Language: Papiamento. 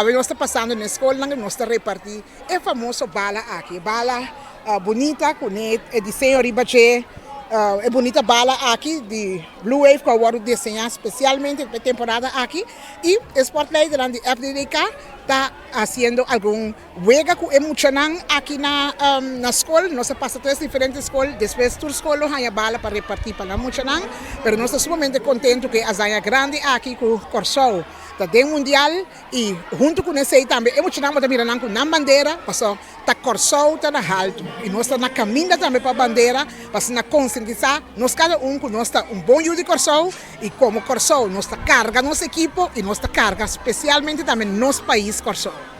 Awe nos ta pasando na skolnan, nos ta repartí e famoso bala aki. Bala bunita ku e diseño riba dje, e bunita bala aki di Blue Wave ku a wòrdu diseñá spesialmente pa e temporada aki. I e sportleidernan di FDDK ta hasiendo algun wega ku e muchanan aki na skol. Nos a pasa tres diferente skol, despues tur skol lo haña bala pa repartí pa nan muchanan. Pero nos ta sumamente kontentu ku e hazaña grandi aki ku Kòrsou ta den mundial i huntu ku esei tambe e muchanan bo ta mira nan ku nan bandera, pasobra ta Kòrsou ta na haltu i nos ta na kaminda tambe pa bandera pa asina konsientisá nos kada un ku nos ta un bon yu di Kòrsou i komo Kòrsou nos ta karga nos ekipo i nos ta karga spesialmente tambe nos pais Kòrsou.